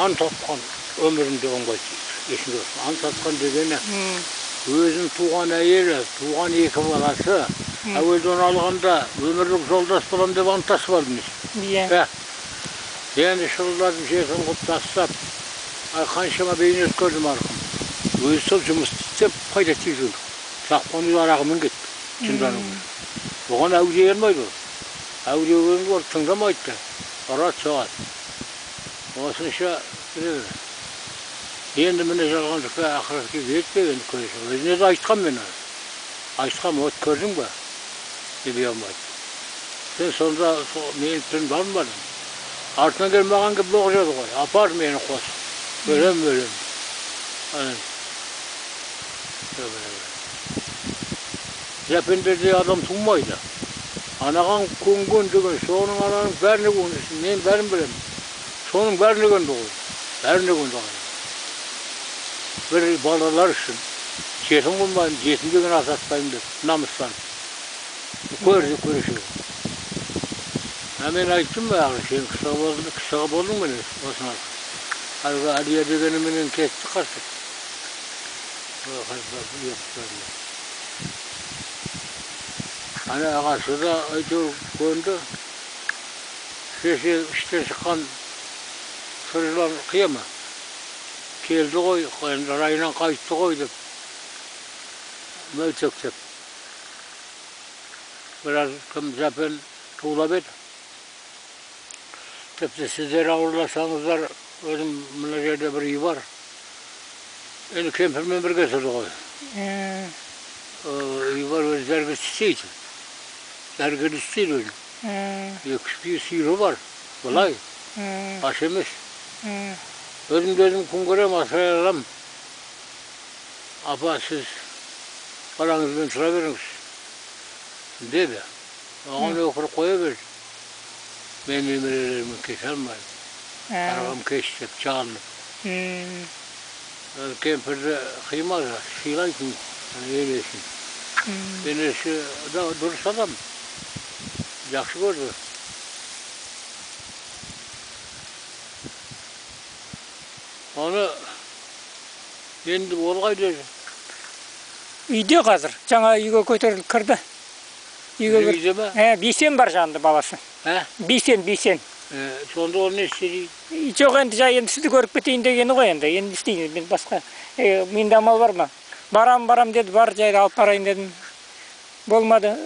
Ант атқан өмірінде оңбайды дейді. Есіңде болсын. Ант атқан дегені өзінің туған әйелі, туған екі баласы, әуелде оны алғанда өмірлік жолдас боламын деп анттасып алдым. Иә. Енді шырылдатып жетім қылып тастап, қаншама бейнет көрдім марқұм. Өзі сол жұмыс істеп пайда тигізген. Саққан үй арағымен кетті. Жынданып. Оған әу дей алмайды ол. Әу дегенді ол тыңдамайды да. Ұрады, соғады. Осынша біледі. Енді міне жалғандыққа ақыретке жетпей енді көресің. Өзіне де айтқам мен оны. Айтқам, от көрдің бе? Деп алмайды. Сен сонда менің тілімді алмадың. Артынан келіп маған келіп боқ жеді ғой. Апар мені қос. Өлем, өлем. Жапендерде адам тумайды. Анаған көнген деген, соның ананың бәріне көнді. Мен бәрін білемін. Соның бәріне көнді ғой. Бәріне көнді ғой. Бір балалар үшін жетім қылмайын, жетім деген ас атпаймын деп намыстанып. Көрді, көріші. Мен айттым ба, сен кісіға болдың міне осыны. Әлгі Әлия дегеніменен кетті қарсы. Ана ағасы да әйтеуір көнді. Шеше іштен шыққан сыр жылан қия ма? Келді ғой, райынан қайтты ғой деп мөлтектеп. Біраз кім Жапен тулап еді. Тіпті сіздер ауырласаңыздар, өзім мына жерде бір үй бар. Енді кемпірмен бірге тұрды ғой. Үй бар, өзі дәрігер істейді. Дәрігер істейді өзі. Екі сиыры бар, былай, аш емес. Өзімді өзім күн көрем, асырай алам. Апа, сіз балаңызбен тұра беріңіз, деді. Оған өкіріп қоя берді. Мен немерелеріммен кеше алмаймын. Арғам кеш деп жалынып. Кемпірді қимады, сыйлайтын енесін. Енесі да дұрыс адам. Жақсы көрді. Оны енді ол қайда? Үйде қазір. Жаңа үйге көтеріліп кірді. Үйге кірді ме? Бейсен бар жанында баласы. Бейсен, Бейсен. Сонда ол не істейді? Жоқ, енді жай енді сізді көріп кетейін дегені ғой енді. Енді істейін, мен басқа. Менде амал бар ма? Барам, барам деді, бар жайды алып барайын дедім. Болмады.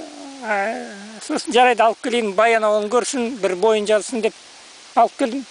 Сосын жарайды алып келейін, Баян ауылын көрсін, бір бойын жазсын деп алып келдім.